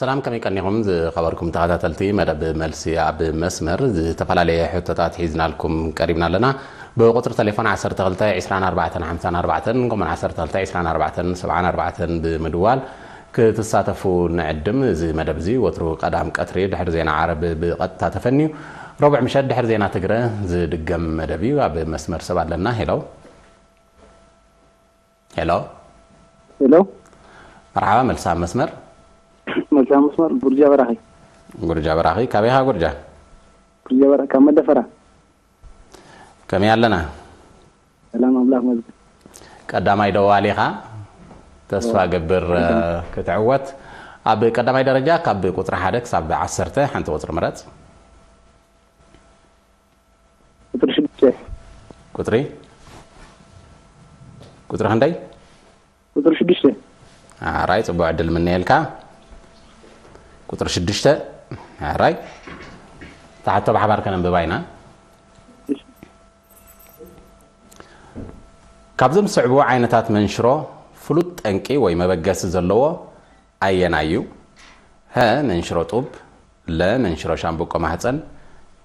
ሰላም፣ ከመይ ቀኒኹም ዝኸበርኩም ተኸታተልቲ መደብ መልሲ ኣብ መስመር? ዝተፈላለየ ሕቶታት ሒዝናልኩም ቀሪብና ኣለና። ብቁጽሪ ቴሌፎን ዓሰርተ ክልተ ዕስራን ኣርባዕተን ሓምሳን ኣርባዕተን ከምኡውን ዓሰርተ ክልተ ዕስራን ኣርባዕተን ሰብዓን ኣርባዕተን ብምድዋል ክትሳተፉ ንዕድም። እዚ መደብ እዚ ወትሩ ቀዳም ቀትሪ ድሕሪ ዜና ዓረብ ብቐጥታ ተፈንዩ፣ ረቡዕ ምሸት ድሕሪ ዜና ትግረ ዝድገም መደብ እዩ። ኣብ መስመር ሰብ ኣለና። ሄሎ። ሄሎ። ሄሎ። መርሓባ፣ መልሳ ኣብ መስመር። መልሳ ኣብ መስመር፣ ጉርጃ በራኺ። ጉርጃ በራኺ፣ ካበይ ኢኻ ጉርጃ? ጉርጃ በራኺ፣ ካብ መደፈራ። ከመይ ኣለና? ሰላም፣ ኣምላኽ ይመስገን። ቀዳማይ ደዋሊ ኢኻ። ተስፋ እዎ። ገብር፣ ቀዳማይ። እ፣ ክትዕወት። ኣብ ቀዳማይ ደረጃ ካብ ቁጽሪ ሓደ ክሳብ ዓሰርተ ሓንቲ ቁጽሪ ምረጽ። ቁጽሪ ሽዱሽተ። ቁጽሪ? ቁጽሪ ክንደይ? ቁጽሪ ሽዱሽተ። ኣራይ፣ ጽቡቕ ዕድል ምነየልካ። ቁጽሪ ሽዱሽተ። ኣራይ። እታ ሕቶ ብሓባር ከነንብባ ኢና። እሺ። ካብዞም ዝስዕቡ ዓይነታት መንሽሮ ፍሉጥ ጠንቂ ወይ መበገሲ ዘለዎ ኣየናይ እዩ? ሀ፣ መንሽሮ ጡብ፣ ለ፣ መንሽሮ ሻምብቆ ማህፀን፣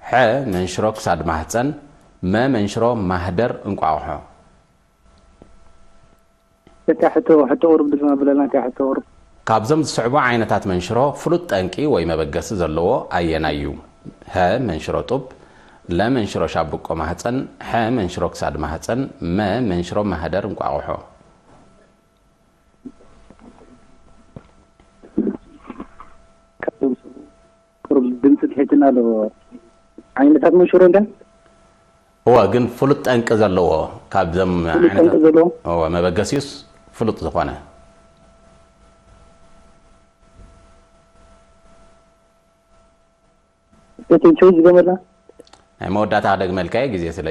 ሐ፣ መንሽሮ ክሳድ ማህፀን፣ መ፣ መንሽሮ ማህደር እንቋቑሖ። እታ ሕቶ፣ ሕቶ ቁሩብ ድስማ ብለና፣ እታ ሕቶ ቁሩብ። ካብዞም ዝስዕቡ ዓይነታት መንሽሮ ፍሉጥ ጠንቂ ወይ መበገሲ ዘለዎ ኣየናይ እዩ? ሀ፣ መንሽሮ ጡብ፣ ለ፣ መንሽሮ ሻምብቆ ማህፀን፣ ሐ፣ መንሽሮ ክሳድ ማህፀን፣ መ፣ መንሽሮ ማህደር እንቋቑሖ። ካብቶም ቁሩብ ድምፂ ትሕትና ኣሎ። ዓይነታት መንሽሮ እንታይ? እወ፣ ግን ፍሉጥ ጠንቂ ዘለዎ፣ ካብዞም ፍሉጥ ጠንቂ ዓይነታት ዘለዎ? እወ፣ መበገሲኡስ ፍሉጥ ዝኾነ። እቲ ቾይስ ዝገመላ? ናይ መወዳእታ ክደግመልካ እየ፣ ግዜ ስለ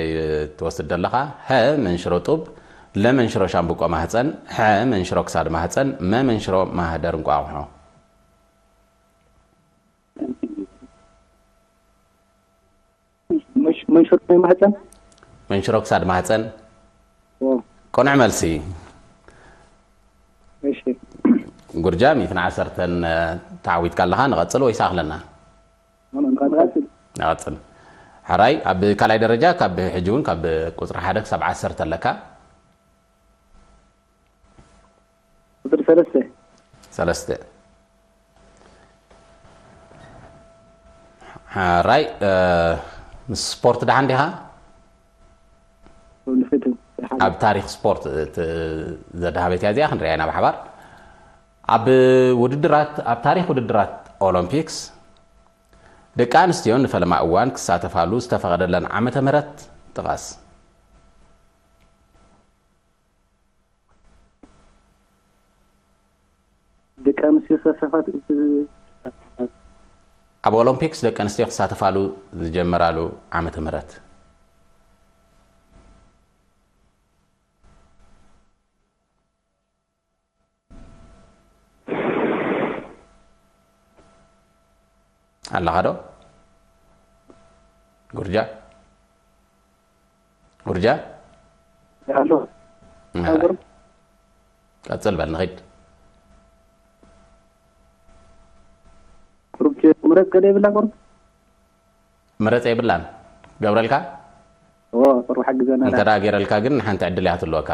ትወስድ ዘለኻ። ሀ፣ መንሽሮ ጡብ፣ ለ፣ መንሽሮ ሻምብቆ ማህፀን፣ ሐ፣ መንሽሮ ክሳድ ማህፀን፣ መ፣ መንሽሮ ማህደር እንቋቑሖ። መንሽ-፣ መንሽሮ ናይ ማህፀን? መንሽሮ ክሳድ ማህፀን? ኦ። ቅኑዕ መልሲ። እሺ። ጉርጃ ሚእትን ዓሰርተን ተዓዊትካ ኣለኻ። ንቐጽል ወይስ ኣኽለና? ንቐጽል። ንቐጽል። ሕራይ፣ ኣብ ካልኣይ ደረጃ ካብ ሕጂ እውን ካብ ቁጽሪ ሓደ ክሳብ ዓሰርተ ኣለካ። ቁጽሪ ሰለስተ። ሰለስተ። ሕራይ፣ እ፣ ምስ ስፖርት ደሓን ዲኻ? ንፍትን ደሓን። ኣብ ታሪኽ ስፖርት እቲ ዘድሃበት እያ እዚኣ፣ ክንሪኣ ኢና ብሓባር። ኣብ ውድድራት፣ ኣብ ታሪኽ ውድድራት ኦሎምፒክስ ደቂ ኣንስትዮ ንፈለማ እዋን ክሳተፋሉ ዝተፈቐደለን ዓመተ ምህረት ጥቐስ። ደቂ ኣንስትዮ ክሳተፋት፣ ኣብ ኦሎምፒክስ ደቂ ኣንስትዮ ክሳተፋሉ ዝጀመራሉ ዓመተ ምህረት። ኣለኻ ዶ? ጉርጃ? ጉርጃ? ኣሎ። እህ። ሃገር። ቀጽል በል፣ ንኺድ። ቁሩብ ምረጽ፣ ገለ የብላ ቁሩብ። ምረጽ የብላን። ገብረልካ? እዎ፣ ቁሩብ ሓግዘና እንተ ዳ። ደኣ ገይረልካ ግን ሓንቲ ዕድል እያ ትህልወካ።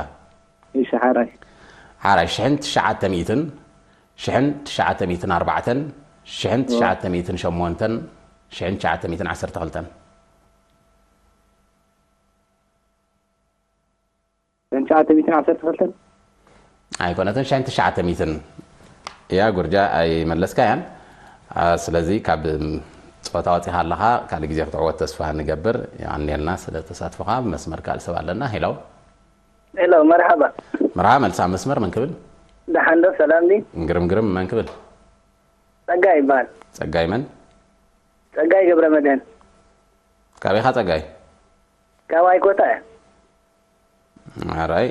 እሺ፣ ሓራይ። ሓራይ፣ ሽሕን ትሽዓተ ሚእትን፣ ሽሕን ትሽዓተ ሚእትን ኣርባዕተን፣ ሽሕን ትሽዓተ ሚእትን ሸሞንተን፣ ሽሕን ትሽዓተ ሚእትን ዓሰርተ ክልተን። ሽሕን ትሽዓተ ሚእትን ዓሰርተ ክልተን? ኣይኮነትን፣ ሽሕን ትሽዓተ ሚእትን እያ። ጉርጃ ኣይመለስካያን። አ፣ ስለዚ ካብ ጸወታ ወጺኻ ኣለኻ፣ ካልእ ግዜ ክትዕወት ተስፋ ንገብር። የቐንየልና ስለ ተሳትፎኻ። ብመስመር ካልእ ሰብ ኣለና። ሄሎ። ሄሎ፣ መርሓባ። መርሓባ፣ መልሲ ኣብ መስመር። መን ክብል? ደሓን ዶ? ሰላም ድዩ? ግርም፣ ግርም። መን ክብል? ጸጋይ ይበሃል። ጸጋይ መን? ጸጋይ ገብረ መድህን። ካበይ ኢኻ ጸጋይ? ካብ ኣይኮታ እየ። ኣራይ።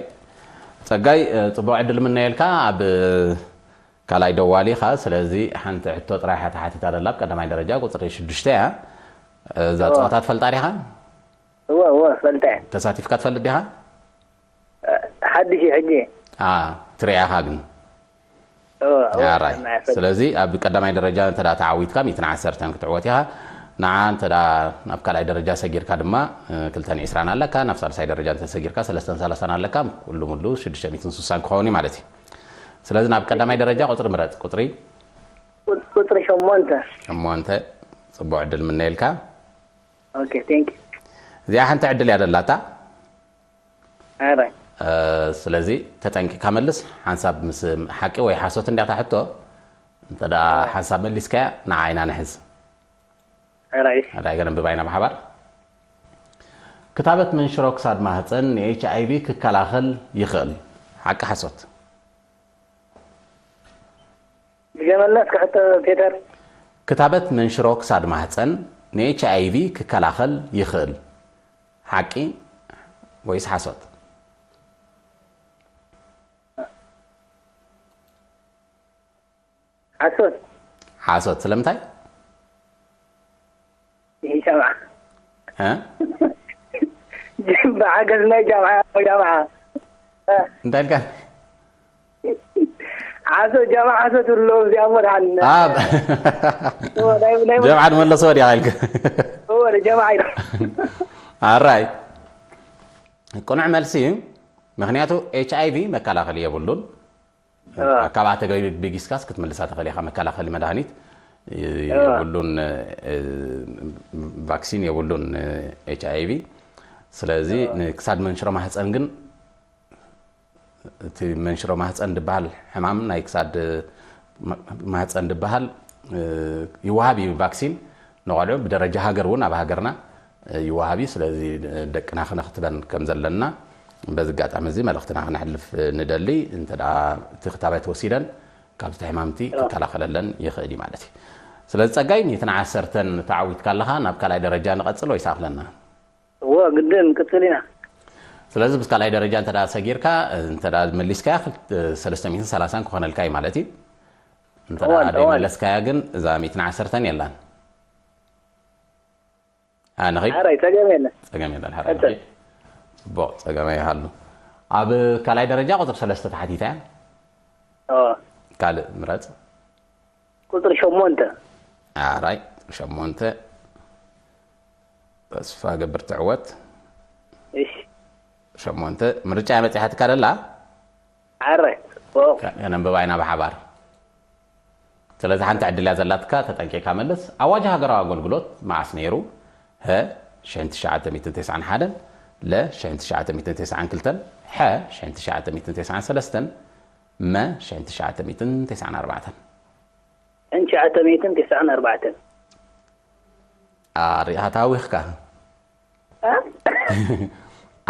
ጸጋይ፣ እ፣ ጽቡቕ ዕድል ምነየልካ። ኣብ ካልኣይ ደዋሊ ኢኻ። ስለዚ ሓንቲ ሕቶ ጥራይ እያ ተሓቲታ ዘላ፣ ኣብ ቀዳማይ ደረጃ ቁጽሪ ሽዱሽተ እያ። እዛ እዎ። ጸወታ ትፈልጣ ዲኻ? እዎ፣ እዎ፣ ፈልጠ እየ። ተሳቲፍካ ትፈልጥ ዲኻ? እ፣ ሓድሽ እዩ ሕጂ። አ፣ ትሪኣ ኢኻ ግን? ኣራይ። ስለዚ ኣብ ቀዳማይ ደረጃ እንተ ተዓዊትካ ሚእትን ዓሰርተን ክትዕወት ኢኻ። ንዓ እንተ ናብ ካልኣይ ደረጃ ሰጊርካ ድማ ክልተን ዕስራን ኣለካ። ናብ ሳልሳይ ደረጃ እንተ ሰጊርካ ሰለስተን ሰላሳን ኣለካ። ኩሉ ሙሉ ሽዱሽተ ሚእትን ስሳን ክኸውን እዩ ማለት እዩ። ስለዚ ናብ ቀዳማይ ደረጃ ቁፅሪ ምረፅ። ቁፅሪ ቁፅሪ ሸሞንተ። ሸሞንተ። ፅቡቅ ዕድል ምነየልካ። ኦኬ፣ ቴንክ ዩ። እዚኣ ሓንቲ ዕድል እያ ደላታ። ኣረ ስለዚ ተጠንቂካ መልስ። ሓንሳብ ምስ ሓቂ ወይ ሓሶት እንዲያ እታ ሕቶ። እንተ ደኣ ሓንሳብ መሊስካያ ንዓ ኢና ንሕዝ። ኣራይ ኣዳይ ገነንብባ ኢና ብሓባር። ክታበት መንሽሮ ክሳድ ማህፀን ንኤች ኣይ ቪ ክከላኸል ይኽእል። ሓቂ ሓሶት? ብገመልና እስከ ሕቶ ፔተር። ክታበት መንሽሮ ክሳድ ማህፀን ንኤች ኣይ ቪ ክከላኸል ይኽእል። ሓቂ ወይስ ሓሶት? ሓሶት። ሓሶት ስለምንታይ? ይሰምዓ እ? ብሓገዝ ናይ ጃምዓ ጃምዓ እንታይ ኢልካ? ሓሶት ጃምዓ ሓሶት ኣሎ እዚኣ እሞ ድሓን ኣብ ናይ ናይ ጀምዓ ንመለሶ ወዲያ ኢልካ። ወደ ጃምዓ ኢሉ ኣራይ ቅኑዕ መልሲ እዩ። ምክንያቱ ኤች ኣይ ቪ መከላኸሊ የብሉን። ካብ ኣተገቢ ቢጊስካስ ክትምልሳ ተኸሊኻ መከላኸሊ መድሃኒት የብሉን። ቫክሲን የብሉን ኤች ኣይ ቪ። ስለዚ ንክሳድ መንሽሮ ማህፀን ግን እቲ መንሽሮ ማህፀን ዝበሃል ሕማም ናይ ክሳድ ማህፀን ዝበሃል ይወሃብ እዩ ቫክሲን ንቆልዑ ብደረጃ ሃገር እውን ኣብ ሃገርና ይወሃብ እዩ። ስለዚ ደቅና ክነኽትበን ከም ዘለና በዚ ኣጋጣሚ እዚ መልእኽትና ክነሕልፍ ንደሊ። እንተ ደኣ እቲ ክታበት ወሲደን ካብቲ ሕማምቲ ክከላኸለለን ይኽእል እዩ ማለት እዩ። ስለዚ ፀጋይ ሚእትን ዓሰርተን ተዓዊትካ ኣለኻ። ናብ ካልኣይ ደረጃ ንቐፅል ወይስ ኣኽለና? እዎ ግድን ቅፅል ኢና። ስለዚ ምስ ካልኣይ ደረጃ እንተ ደኣ ሰጊርካ እንተ ደኣ መሊስካያ ክል- ሰለስተ ሚእትን ሰላሳን ክኾነልካ እዩ ማለት እዩ። እንተ እዋን- ደኣ እዋን። ዘይመለስካያ ግን እዛ ሚእትን ዓሰርተን የላን። ኣነኺ ሓራይ ፀገም የለን። ፀገም የለን። ሓራ ቀፅል። ጽቡቕ ፀገም ኣይሃሉ። ኣብ ካልኣይ ደረጃ ቁፅሪ ሰለስተ ተሓቲታ እያ። እዎ። ካልእ ምረፅ። ቁፅሪ ሸሞንተ። ኣራይ ቁፅሪ ሸሞንተ ተስፋ ገብር ትዕወት። እሺ ሸሞንተ ምርጫ እያ መፂሓትካ ደላ። ሓራይ እዎ። ከነንብባ ኢና ብሓባር። ስለዚ ሓንቲ ዕድል እያ ዘላትካ፣ ተጠንቂቕካ መልስ። ኣዋጅ ሃገራዊ ኣገልግሎት መዓስ ነይሩ? ሀ ሽሕን ትሽዓተ ሚእትን ተስዓን ሓደን፣ ለ ሽሕን ትሽዓተ ሚእትን ተስዓን ክልተን፣ ሐ ሽሕን ትሽዓተ ሚእትን ተስዓን ሰለስተን፣ መ ሽሕን ትሽዓተ ሚእትን ተስዓን ኣርባዕተን። ሽሕን ትሽዓተ ሚእትን ተስዓን ኣርባዕተን። ኣሪኻ ታዊኽካ።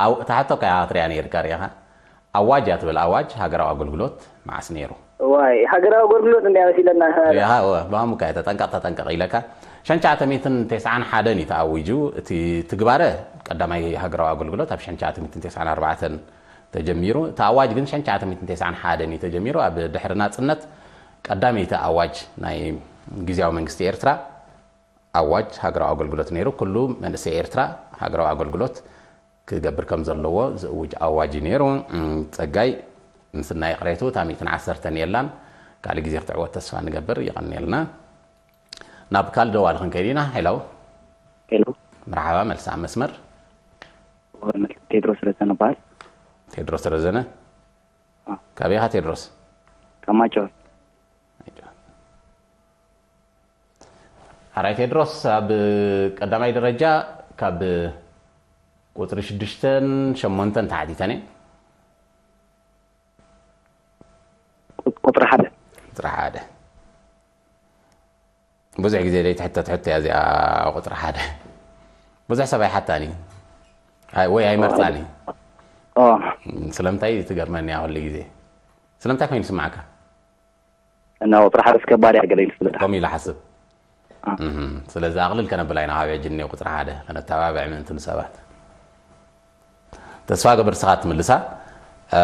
ኣው ታሕቶ ከያ ክትሪያ ነይርካ ሪኢኻ። ኣዋጅ እያ ትብል። ኣዋጅ ሃገራዊ ኣገልግሎት መዓስ ነይሩ? ዋይ ሃገራዊ ኣገልግሎት እንዲያ መሲለና። ሪኢኻ እወ ብሃሙካ እየ ተጠንቀቕ ተጠንቀቕ ኢለካ። ሽሕን ትሽዓተ ሚእትን ተስዓን ሓደን እዩ ተኣዊጁ። እቲ ትግባረ ቀዳማይ ሃገራዊ ኣገልግሎት ኣብ ሽሕን ትሽዓተ ሚእትን ተስዓን ኣርባዕተን ተጀሚሩ። እቲ ኣዋጅ ግን ሽሕን ትሽዓተ ሚእትን ተስዓን ሓደን እዩ ተጀሚሩ። ኣብ ድሕሪ ናጽነት ቀዳመይቲ ኣዋጅ ናይ ግዝያዊ መንግስቲ ኤርትራ ኣዋጅ ሃገራዊ ኣገልግሎት ነይሩ። ኩሉ መንእሰይ ኤርትራ ሃገራዊ ኣገልግሎት ክገብር ከም ዘለዎ ዝእውጅ ኣዋጅ እዩ ነይሩ። እም፣ ጸጋይ ምስናይ ይቕሬቱ እታ ሚእትን ዓሰርተን የላን። ካልእ ግዜ ክትዕወት ተስፋ ንገብር። ይቐንየልና። ናብ ካልእ ደዋሊ ክንከይድ ኢና። ሄሎ። ሄሎ። መርሓባ፣ መልሲ ኣብ መስመር። ቴድሮስ ረዘነ እበሃል። ቴድሮስ ረዘነ። አ። ካበይ ኢኻ ቴድሮስ? ካብ ማይጨው። ኣራይ ቴድሮስ፣ ኣብ ቀዳማይ ደረጃ ካብ ቁፅሪ ሽዱሽተን ሸሞንተን ተሓቲተን እየን። ቁ- ቁፅሪ ሓደ። ቁፅሪ ሓደ። ብዙሕ ግዜ ዘይትሕተት ሕቶ እያ እዚኣ፣ ቁፅሪ ሓደ። ብዙሕ ሰብ ኣይሓታን እዩ። ኣይ- ወይ ኣይመርፃን እዩ። ኦ ስለምንታይ ትገርመኒ እያ ኩሉ ግዜ። ስለምንታይ ኮይኑ ይስማዓካ? እና ቁፅሪ ሓደ እስከባድ እያ ገለ ኢሉ ስለ ከምኡ ኢሉ ሓስብ። አ። እህም። ስለዚ ኣቕልል ከነብላ ኢና ካብ ሕጂ እኒኦ ቁፅሪ ሓደ ከነተባብዕ ምእንቲ ንሰባት። ተስፋ ገብር ንስኻ ትምልሳ። እ፣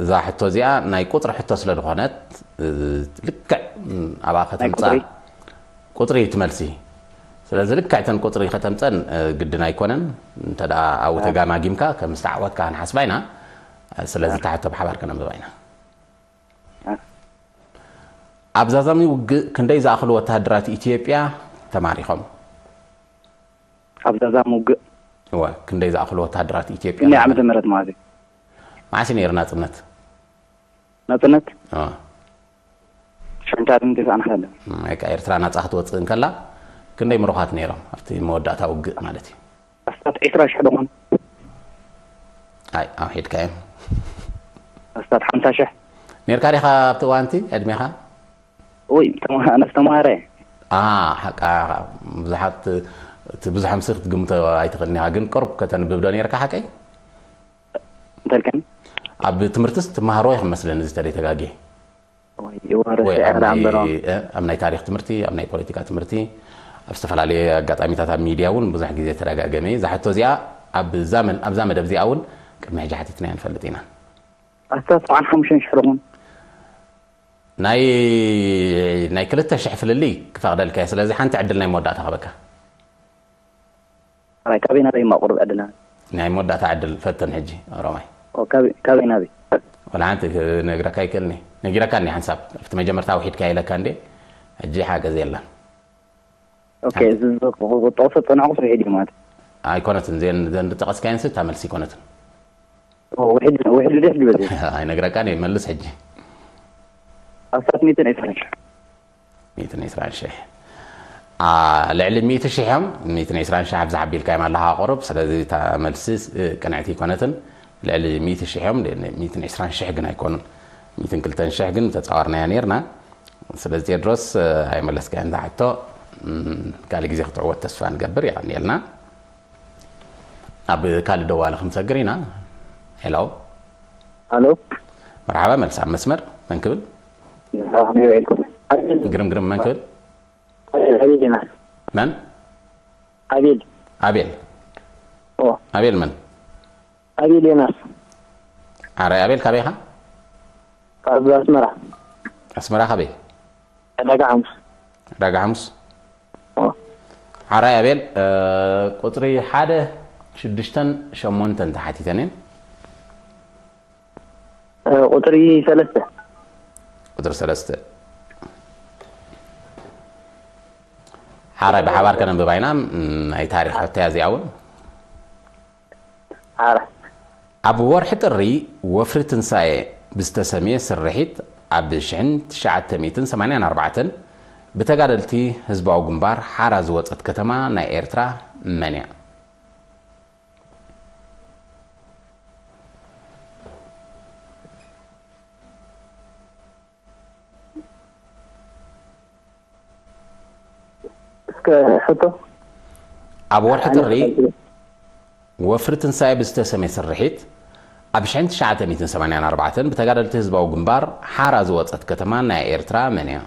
እዛ ሕቶ እዚኣ ናይ ቁፅሪ ሕቶ ስለ ዝኾነት፣ እ፣ ልክዕ፣ እ፣ ኣብኣ ከተምፃ ቁፅሪ? ቁፅሪ እዩ ትመልሲ። ስለዚ ልክዕ እተን ቁፅሪ ከተምፀን፣ እ፣ ግድን ኣይኮነን። እንተ ደኣ ኣብኡ ተጋማጊምካ ከም ዝተዓወትካ ክንሓስባ ኢና። ስለዚ እታ ሕቶ ብሓባር ከነንብባ ኢና። አ። ኣብ ዛዛሚ ውግእ ክንደይ ዝኣኽሉ ወተሃደራት ኢትዮጵያ ተማሪኾም? ኣብ ዛዛሚ ውግእ እወ፣ ክንደይ ዝኣኽሉ ወተሃደራት ኢትዮጵያ ክንደይ ዓመተ ምህረት ማለት እዩ? መዓስ እዩ ነይሩ ናጽነት? ናጽነት እወ። ሽሕንታትን ተስዓን ሓደን። እም፣ በቃ ኤርትራ ናጻ ክትወጽእ እንከላ ክንደይ ምሩኻት ነይሮም ኣብቲ መወዳእታ ውግእ ማለት እዩ? ኣስታት ዒስራ ሽሕ ደኾን? ኣይ፣ ኣውሒድካዮም። ኣስታት ሓምሳ ሽሕ። ነርካ ዲኻ ኣብቲ እዋንቲ ዕድሜኻ? ወይ ተማ- ኣነስ ተማሃረ። ኣ ሓቃ ብዙሓት እቲ ብዙሕ ምሲ ክትግምቶ ኣይትኽእልን ኢኻ፣ ግን ቅሩብ ከተንብብ ዶ ነርካ ሓቀይ? እንተልከኒ ኣብ ትምህርትስ ትመሃሮ ኢኹም መስለኒ እዚ ተደይ ተጋጌ ወይ ይዋረስ ወይ ኣብ ይዕራ ናይ እምበሮ እ፣ ኣብ ናይ ታሪኽ ትምህርቲ፣ ኣብ ናይ ፖለቲካ ትምህርቲ፣ ኣብ ዝተፈላለየ ኣጋጣሚታት ኣብ ሚድያ እውን ብዙሕ ግዜ ተደጋገመ እዩ። እዛ ሕቶ እዚኣ ኣብ ዛመን ኣብዛ መደብ እዚኣ እውን ቅድሚ ሕጂ ሓቲትና ንፈልጥ ኢና። ኣስታት ሰብዓን ሓሙሽተን ሽሕ ደኾን? ናይ ናይ ክልተ ሽሕ ፍልልይ ክፈቕደልካ እየ። ስለዚ ሓንቲ ዕድል ናይ መወዳእታ ክበካ። ራይ ካበይ ናበይ ማቁሩብ ዕድልና? ናይ መወዳእታ ዕድል ፈትን ሕጂ ኦሮማይ። ኦ፣ ካበይ ካበይ ናበይ? ወላ ሓንቲ ክነግረካ ይክእልኒ። ነጊረካ እኒ ሓንሳብ ኣብቲ መጀመርታ ውሒድካ ኢለካ እንዴ። ሕጂ ሓገዝ የለን። ኦኬ፣ እዚ ዝጠቕሶ ጸናዕኩስ ውሒድ እዩ ማለት። ኣይኮነትን፣ ዘን ዘን ዝጠቐስካየን ስታ መልሲ ኣይኮነትን። ኦ፣ ውሒድ ውሒድ ደስ ዝበል። ኣይነግረካን እየ፣ መልስ ሕጂ። ኣስታት ሚእትን ዒስራን ሽሕ። ሚእትን ዒስራን ሽሕ። ኣ፣ ልዕሊ ሚእቲ ሽሕ እዮም። ሚእትን ዒስራን ሽሕ ኣብዚ ሓቢልካ እዮም ኣለኻ ቁሩብ። ስለዚ እታ መልሲ እ፣ ቅንዕቲ ኣይኮነትን። ልዕሊ ሚእቲ ሽሕ እዮም። ሚእትን ዒስራን ሽሕ ግን ኣይኮኑን። ሚእትን ክልተን ሽሕ ግን ተጻዋርናያ ነርና። ስለዚ ቴድሮስ እ፣ ኣይመለስካዮን እዛ ሕቶ። እም፣ ካልእ ግዜ ክትዕወት ተስፋ ንገብር። የቐንየልና። ኣብ ካልእ ደዋሊ ክንሰግር ኢና። ሄሎ። ኣሎ። መርሓባ፣ መልሲ ኣብ መስመር። መን ክብል? መርሓባ፣ ከመይ ውዒልኩም? ኣቤል። ግርም ግርም፣ መን ክብል? ኣቤል፣ ኣቤል ዮናስ። መን? ኣቤል። ኣቤል። ኦ። ኣቤል መን? ኣቤል ዮናስ። ሓራይ ኣቤል፣ ካበይ ኢኻ? ካብ ኣስመራ። ኣስመራ ካበይ? ዕዳጋ ሓሙስ። ዕዳጋ ሓሙስ። ኦ። ሓራይ ኣቤል፣ እ፣ ቁጽሪ ሓደ፣ ሽዱሽተን ሸሞንተን ተሓቲተን እየን። እ፣ ቁጽሪ ሰለስተ። ቁጽሪ ሰለስተ። ሓራይ ብሓባር ከነንብባ ኢና። ም፣ ናይ ታሪኽ ሕቶያ እዚኣ እውን። ሓራ። ኣብ ወርሒ ጥሪ ወፍሪ ትንሳኤ ብዝተሰምየ ስርሒት ኣብ ሽሕን ትሽዓተ ሚእትን ሰማንያን ኣርባዕተን ብተጋደልቲ ህዝባዊ ግንባር ሓራ ዝወጸት ከተማ ናይ ኤርትራ መን እያ? እስከ ሕቶ። ኣብ ወርሒ ጥሪ ኣነ ወፍሪ ትንሳኤ ብዝተሰምየ ስርሒት ኣብ ሽሕን ትሽዓተ ሚእትን ሰማንያን ኣርባዕተን ብተጋደልቲ ህዝባዊ ግንባር ሓራ ዝወጸት ከተማ ናይ ኤርትራ መን እያ?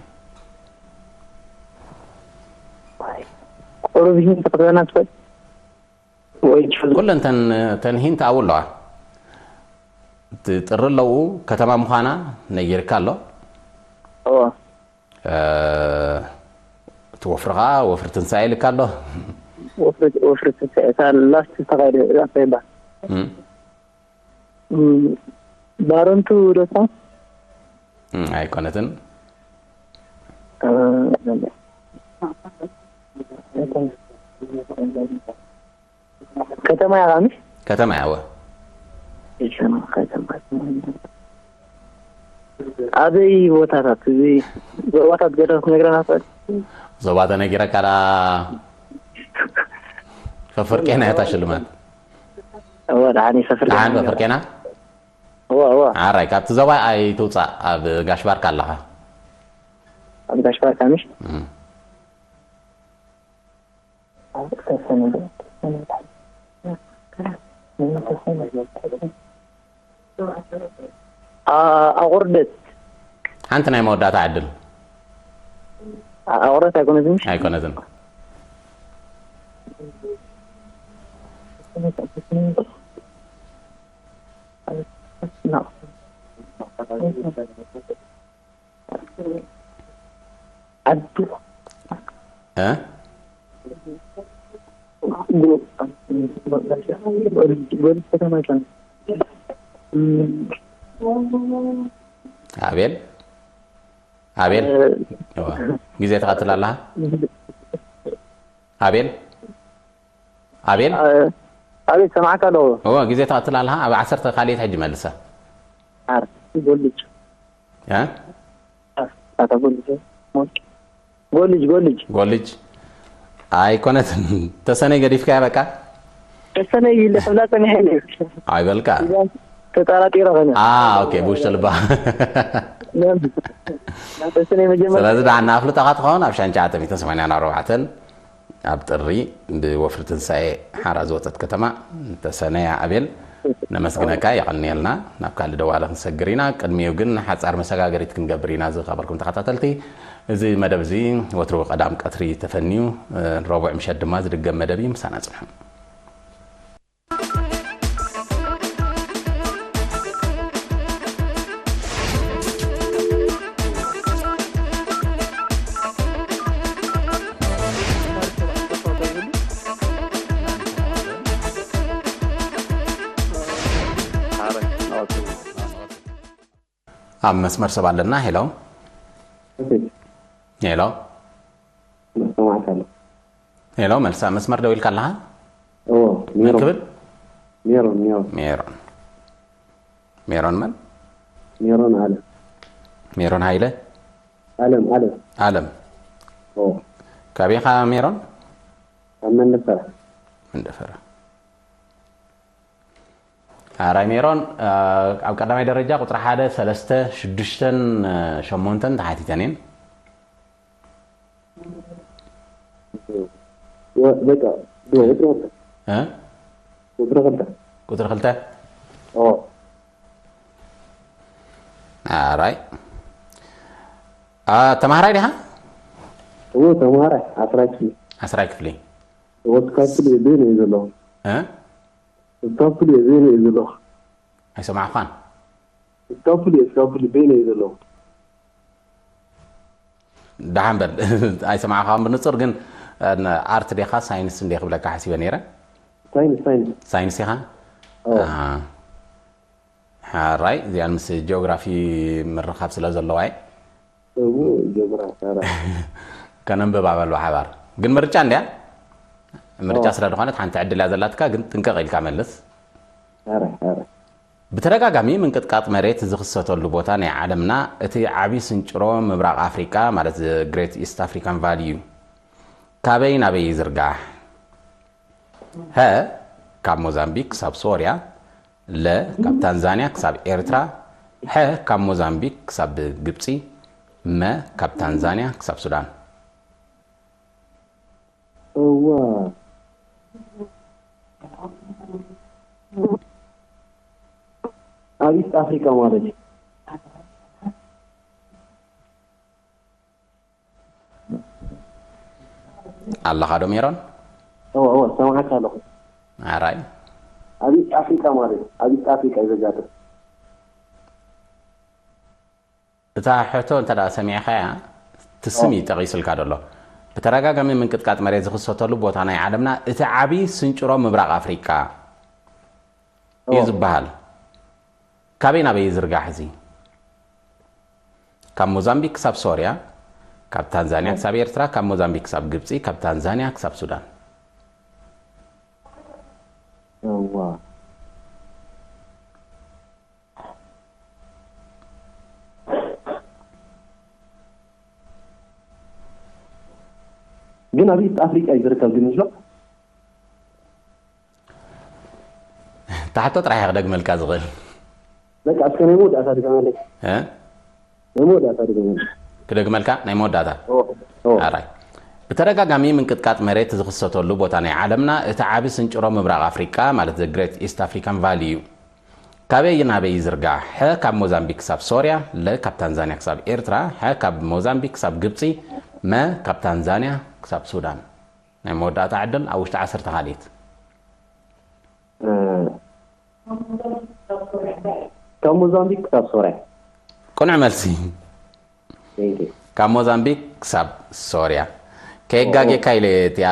ቁሩብ ሂንት ክትበና ትኽእል? ወይ ትፈልጥ? ኩለን ተን ተን ሂንት ኣብኡ ኣለዋ። እቲ ጥሪ ኣለዉ፣ ከተማ ምዃና ነጊርካ ኣሎ። እዎ። እ፣ እቲ ወፍሪ ኸዓ ወፍሪ ትንሳኤ ኢልካ ኣሎ። ወፍሪ ወፍሪ ትንሳኤ እታ ላስት ዝተኻየደ እዛ እንታይ ይበሃል? እም። እም፣ ባረንቱ ዶ ትኾን? እም፣ ኣይኮነትን። እ፣ ከተማ እያ ቃሚሽ? ከተማ እያ፣ እወ። ከተማ፣ ከተማ። ኣበይ ቦታታት? እዚ ዞባታት ገለ ክትነግረና ትኽእል? ዞባ ተነጊረካ ደኣ ፈፍርቄና እያ እታ ሽልማት። እወ፣ ደሓን ይፈፍር። ደሓን ፈፍርቄና? እወ፣ እወ። ሓራይ፣ ካብቲ ዞባ ኣይትውጻእ፣ ኣብ ጋሽ ባርካ ኣለኻ። ኣብ ጋሽ ባርካ ምሽ? እም። ኣ-፣ ኣቑርደት። ሓንቲ ናይ መወዳእታ ዕድል። ኣ-፣ ኣቑርደት ኣይኮነትን ምሽ? ኣይኮነትን። ዓዱ። እ? ጎ-፣ ጎ-፣ ከተማ ይባላል። እም። ኣቤል? ኣቤል፣ እዋ፣ ግዜ ትቐትል ኣለኻ? ኣቤል፣ ኣቤል፣ ኣቤት፣ ሰማዕካ ኣለኹ። እዎ፣ ግዜ ትቐትል ኣለኻ። ኣብ ዓሰርተ ካልኢት ሕጂ መልሳ። ኣር ጎልጅ። እ? ኣታ ጎልጅ። ጎልጅ፣ ጎልጅ። ጎልጅ። ኣይኮነትን። ተሰነይ ገዲፍካያ በቃ? ተሰነይ ኢለ ክብላ ጸኒሐ እየ። ኣይበልካ። ተጠራጢረ ኾነ። አ፣ ኦኬ፣ ብውሽጢ ልባ። ተሰነይ መጀመርያ። ስለዚ ደሓን ኣፍልጣኻ ትኸውን ኣብ ሻንጫ ዓተሚትን ሰማንያን ኣርባዕተን ኣብ ጥሪ ብወፍሪ ትንሳኤ ሓራ ዝወጸት ከተማ ተሰነያ ኣቤል ነመስግነካ፣ የቐንየልና። ናብ ካልእ ደዋለ ክንሰግር ኢና። ቅድሚኡ ግን ሓጻር መሰጋገሪት ክንገብር ኢና። ዝኸበርኩም ተኸታተልቲ፣ እዚ መደብ እዚ ወትሩ ቀዳም ቀትሪ ተፈንዩ፣ ረቡዕ ምሸት ድማ ዝድገም መደብ እዩ። ምሳና ጽንሑ። ኣብ መስመር ሰብ ኣለና። ሄሎ። ኦኬ። ሄሎ። ሰማዕካ ኣለኹ። ሄሎ፣ መልሳ መስመር ደው ኢልካ ኣለኻ? እዎ፣ መን ሜሮን። ክብል? ሜሮን፣ ሜሮን። ሜሮን። ሜሮን መን? ሜሮን ኣለም። ሜሮን ሃይለ? ኣለም፣ ኣለም። ኣለም። እዎ። ካበይ ኢኻ ሜሮን? ኣብ መንደፈራ። መንደፈራ። ኣራይ ሜሮን፣ እ፣ ኣብ ቀዳማይ ደረጃ ቁጽሪ ሓደ፣ ሰለስተ፣ ሽዱሽተን፣ እ፣ ሸሞንተን ተሓቲተን እየን። ወ-፣ በቃ፣ ዶ፣ ቁጽሪ ክልተ። እ? ቁጽሪ ክልተ። ቁጽሪ ክልተ? ኦ። ኣራይ። አ፣ ተማሃራይ ዲኻ? እዎ፣ ተማሃራይ፣ ዓስራይ ክፍሊ። ዓስራይ ክፍሊ። እዎ፣ እስካብ ክፍሊ እየ፣ በይነ እየ ዘለኹ። እ? እስካብ ክፍሊ እየ፣ በይነ እየ ዘለኹ። ኣይሰማዕኳን። እስካብ ክፍሊ እየ፣ እስካብ ክፍሊ በይነ እየ ዘለኹ። ደሓን በል። ኣይሰማዕኳን ብንጹር፣ ግን፣ እ፣ ኣርት ዲኻ ሳይንስ እንደ ክብለካ ሓሲበ ነይረ። ሳይንስ፣ ሳይንስ። ሳይንስ ኢኻ? ኦ። ኣሃ። ሓራይ፣ እዚኣን ምስ ጂኦግራፊ ምርኻብ ስለ ዘለዋ እየ። እው፣ ጂኦግራፊ፣ ሓራይ። ከነንብባ በል ብሓባር። ግን ምርጫ እንድያ? ምርጫ ኦ። ስለ ዝኾነት ሓንቲ ዕድል እያ ዘላትካ፣ ግን ጥንቅቕ ኢልካ መልስ። ሓራይ፣ ሓራይ። ብተደጋጋሚ ምንቅጥቃጥ መሬት ዝኽሰተሉ ቦታ ናይ ዓለምና እቲ ዓቢ ስንጭሮ ምብራቕ ኣፍሪቃ፣ ማለት the Great East African Valley እዩ። ካበይ ናበይ ይዝርጋሕ? ሀ፣ ካብ ሞዛምቢክ ክሳብ ሶርያ፣ ለ፣ ካብ ታንዛንያ ክሳብ ኤርትራ፣ ሐ፣ ካብ ሞዛምቢክ ክሳብ ግብጺ፣ መ፣ ካብ ታንዛንያ ክሳብ ሱዳን። እዋ። ኣብ ኢስት ኣፍሪቃ ማለት እዩ። ኣለኻ ዶ ሜሮን? እወ፣ እወ፣ ሰማዕካ ኣለኹ። ኣራይ። ኣብ ኢስት ኣፍሪቃ ማለት እዩ። ኣብ ኢስት ኣፍሪቃ እዩ ዘጋጥም። እታ ሕቶ እንተ ደኣ ሰሚዕኻያ፣ እቲ ስም እዩ ጠቒስልካ ዘሎ። ብተደጋጋሚ ምንቅጥቃጥ መሬት ዝኽሰተሉ ቦታ ናይ ዓለምና እቲ ዓቢ ስንጭሮ ምብራቕ ኣፍሪቃ እዩ ዝበሃል። ካበይ ናበይ ይዝርጋሕ እዚ? ካብ ሞዛምቢክ ክሳብ ሶርያ፣ ካብ ታንዛንያ ክሳብ ኤርትራ፣ ካብ ሞዛምቢክ ክሳብ ግብጺ፣ ካብ ታንዛንያ ክሳብ ሱዳን። እዋ። ግን ኣብ ኢስት ኣፍሪቃ እዩ ዝርከብ ግን ምስሎ? እታ ሕቶ ጥራሕ እየ ክደግመልካ ዝኽእል። በቃ እስከ ናይ መወዳእታ ድገመለይ። እ? ናይ መወዳእታ ድገመለይ። ክደግመልካ ናይ መወዳእታ? ኦ፣ ኦ። ኣራይ። ብተደጋጋሚ ምንቅጥቃጥ መሬት ዝኽሰተሉ ቦታ ናይ ዓለምና እቲ ዓቢ ስንጭሮ ምብራቕ ኣፍሪቃ ማለት the Great East African Valley እዩ። ካበይ ናበይ ይዝርጋሕ? ሐ ካብ ሞዛምቢክ ክሳብ ሶርያ፣ ለ ካብ ታንዛንያ ክሳብ ኤርትራ፣ ሐ ካብ ሞዛምቢክ ክሳብ ግብጺ፣ መ ካብ ታንዛንያ ክሳብ ሱዳን። ናይ መወዳእታ ዕድል ኣብ ውሽጢ ዓሰርተ ካልኢት። እ፣ ካብ ሞዛምቢክ ክሳብ ሶርያ። ቅኑዕ መልሲ። Thank you። ካብ ሞዛምቢክ ክሳብ ሶርያ። ከየጋጌካ ኢለ እቲኣ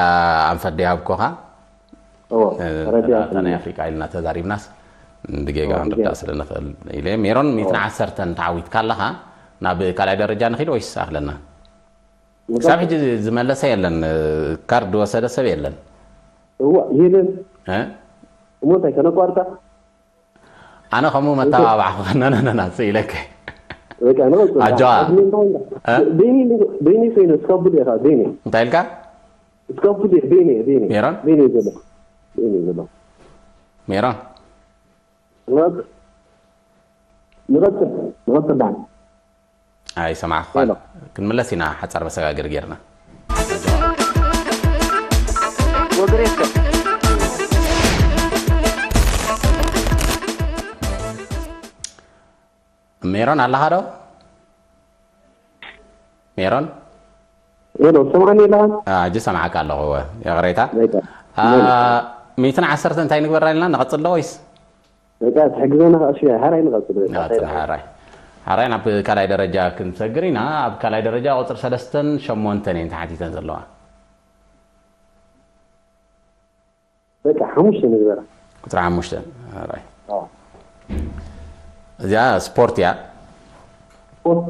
ኣንፈት ደይሃብኩኻ። ኦ፣ እ፣ ተረዲኣ እታ ናይ ኣፍሪቃ ኢልና ተዛሪብናስ ብጌጋ ኦ፣ ክንርዳእ ብጌጋ። ስለ ንኽእል ኢለ። ሜሮን፣ ኦ። ሚእትን ዓሰርተን ተዓዊትካ ኣለኻ። ናብ ካልኣይ ደረጃ ንኺድ ወይስ ኣኽለና? ክሳብ ሕጂ ዝመለሰ የለን፣ ካርድ ዝወሰደ ሰብ የለን። እዋ ይህንን እ? እሞ እንታይ ከነቋርጣ? ኣነ ከምኡ መተባባዕኹ ነነነና ኢለከ በቃ ንቐጽል። ኣጆዋ። ኣድሚን ተኾንካ። እ? ቤኒ ቤኒ ኮይነ እስካብ ቡል ኢኻ ቤኒ። እንታይ ኢልካ? እስካብ ቡል ቤኒ ቤኒ ሜሮን? ቤኒ ዘሎ ቤኒ ዘሎ ሜሮን? ንቐጽል ንቐጽል ዳን ኣይሰማዕኩ። ክንምለስ ኢና፣ ሓጻር መሰጋገሪ ጌርና። ወግሬሰ ሜሮን ኣለኻ ዶ? ሜሮን? ሄሎ ሰማዕኒ ኣለኻ? አ፣ ሕጂ ሰማዕካ ኣለኹ። እወ፣ ይቕሬታ። በቃ አ፣ ሚእትን ዓሰርተ እንታይ ንግበራ ኢልና ንቐጽል ዶ ወይስ? በቃ ትሕግዘና ከኣ ሽያ ሓራይ ንቐጽል በቃ ንቐጽል ሓራይ። ሓራይ ናብ ካልኣይ ደረጃ ክንሰግር ኢና። ኣብ ካልኣይ ደረጃ ቁጽሪ ሰለስተን ሸሞንተን እየን ተሓቲተን ዘለዋ። በቃ ሓሙሽተ ንግበራ። ቁጽሪ ሓሙሽተ። ሓራይ። ኣዎ። እዚኣ ስፖርት እያ። ስፖርት